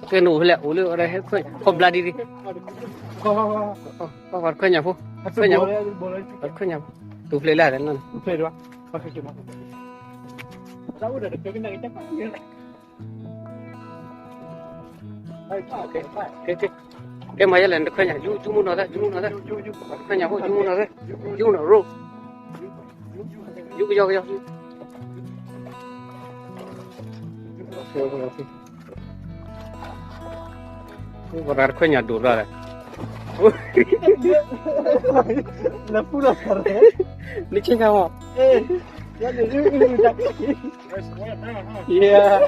ကဲနအိၣ်ဖဲလဲၣ် အိၣ်လၢဟဲခွဲး ခီဘျါဒ်ဒ် ပှၤတခွဲးညၣ်ဖိ ခွဲးညၣ်ဖိ ပှၤတခွဲးညၣ်ဖိ တူၢ်ဖျဲးလၢလဲၣ် ကဲမၤယဲလဲၣ် နတခွဲးညၣ် ယူ ယူမူနီၤသၢ ယူမူနီၤသၢ ပှၤတခွဲးညၣ်ဖိ ယူမူနီၤသၢ ယူမူနီၤရိ ယူကယီကယီ ပှၤတခွဲးညၣ်ဒိၣ်တၢ်လဲၣ် နဆ့ကၤမီၤ Yeah.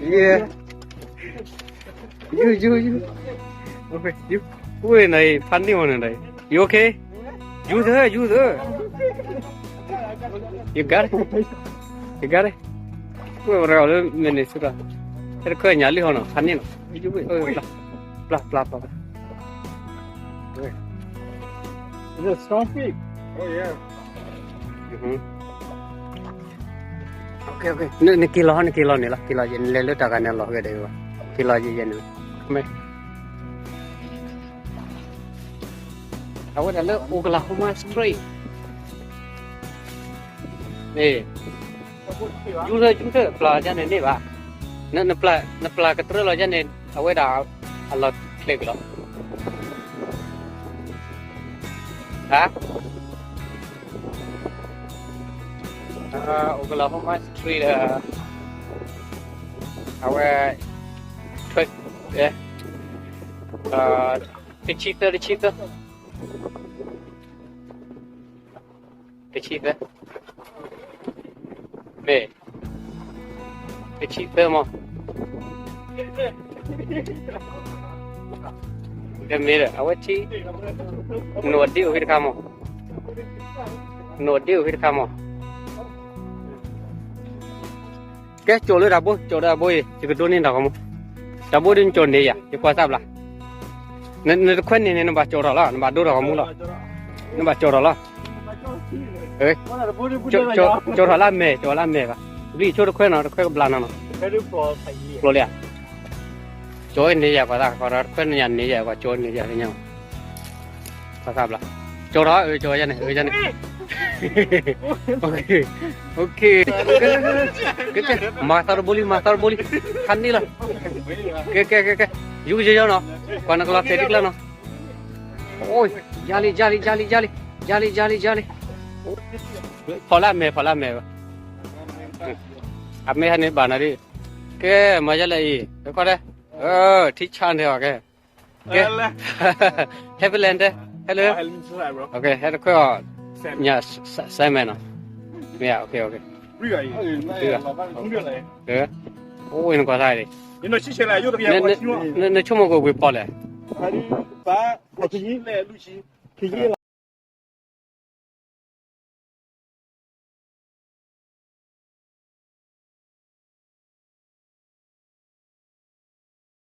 Yeah. You, you, you. Okay, you. Wait, no, funny one, no. You okay? You there, you there. You got it. You got it. Wait, what are you, Minnesota? တခွဲးညၣ်လံဟီနီၤ funny နီၤ ဘျါ ဘျါ ဘျါ ဘျါ Is it strong fish? Oh, yeah. Okay, okay. နက့ၤလီၤ နက့ၤလီၤန့ၣ်လီၤ က့ၤလီၤယဲ နလဲၤလၢတၢ်ဂၤန့ၣ်လီၤဂဲၤဒီး က့ၤလီၤယဲယဲန့ၣ် မ့ၢ် အဝဲဒၣ်လၢ Oklahoma Street န့ၣ် ယူၤသၢ ယူၤသၢ ပျၢ်ယဲန့ၣ်န့ၢ်ဘၣ် နပျၢ်ကတြၢလီၤယဲန့ၣ် အဝဲဒၣ်အလီၢ်ချ့က့ၤလီၤ ဟါ Oklahoma Street ဒီး အဝဲ တဆံသၢ တဆံသၢ တဆံသၢ မ့ၢ် တဆံသၢမး တမ့ၢ်ဒီး အဝဲထံ နိၣ်ဒ့အိၣ်ဖဲတခါမး နိၣ်ဒ့အိၣ်ဖဲတခါမး ကဲ ကၠီၤလၢတၢ်ဘိ ကၠီၤလၢတၢ်ဘိအံၤ ယကဒိးန့ၢ်တၢ်ဂီၤမူ တၢ်ဘိဒ်နကၠီၤန့ၢ်ယၤ ယကွၢ်သးဘျါ နတခွဲးန့ၣ်န့ၣ် နဘၣ်ကၠီၤထီၣ်လီၤ နဘၣ်ဒိတၢ်ဂီၤမူလီၤ နဘၣ်ကၠီၤထီၣ်လီၤ ကၠီၤထီၣ်လၢအမဲာ် ကၠီၤလၢအမဲာ်ဘၣ် ဘျံးဆိတခွဲးနီၤ တခွဲးကဘျါနီၤနီၤ ကျိၤလံဧါ ကၠီၤန့ၢ်ယၤကွၢ်သး ကွၢ်တခွဲးန့ၢ်ယၤန့ၢ်ယၤ ကွၢ်ကၠီၤန့ၢ်ယၤလၢညါ ကွၢ်သးဘျါ ကၠီၤထီၣ် အၢ ကၠီၤယၤန့ၣ် အၢ ယၤန့ၣ် ကဲ ကဲ မၤသးတဘိလံ မၤသးတဘိလံ ခါန့ၣ်လီၤ ကဲ ကဲ ကဲ ကဲ ယူကယီယီနီၤ ကွၢ်နကလီၤတဲာ်တကျၢၢ်နီၤ အိ ယၤလံ ယၤလံ ယၤလံ ယၤလံ ယၤလံ ယၤလံ ယၤလံ ဖီၣ်လၢအမဲာ် ဖီၣ်လၢအမဲာ်ဘၣ် အမဲာ်ဟဲန့ၣ်ဘၣ်နၤဒ် ကဲ မၤယဲလဲၣ်အံၤ ကဲခီတဲ ထံဆါန့ၣ်အီၤကဲ ကဲ ဟဲဖဲလဲၣ်တဲ ဟဲလၢ ဟဲတခွဲးအီၤ ညၣ် စဲမဲနီၤ မ့ၢ် အိၣ်နကွၢ်သးဒ် နဆိကမိၣ်ကွံာ်ပီၣ်လဲၣ်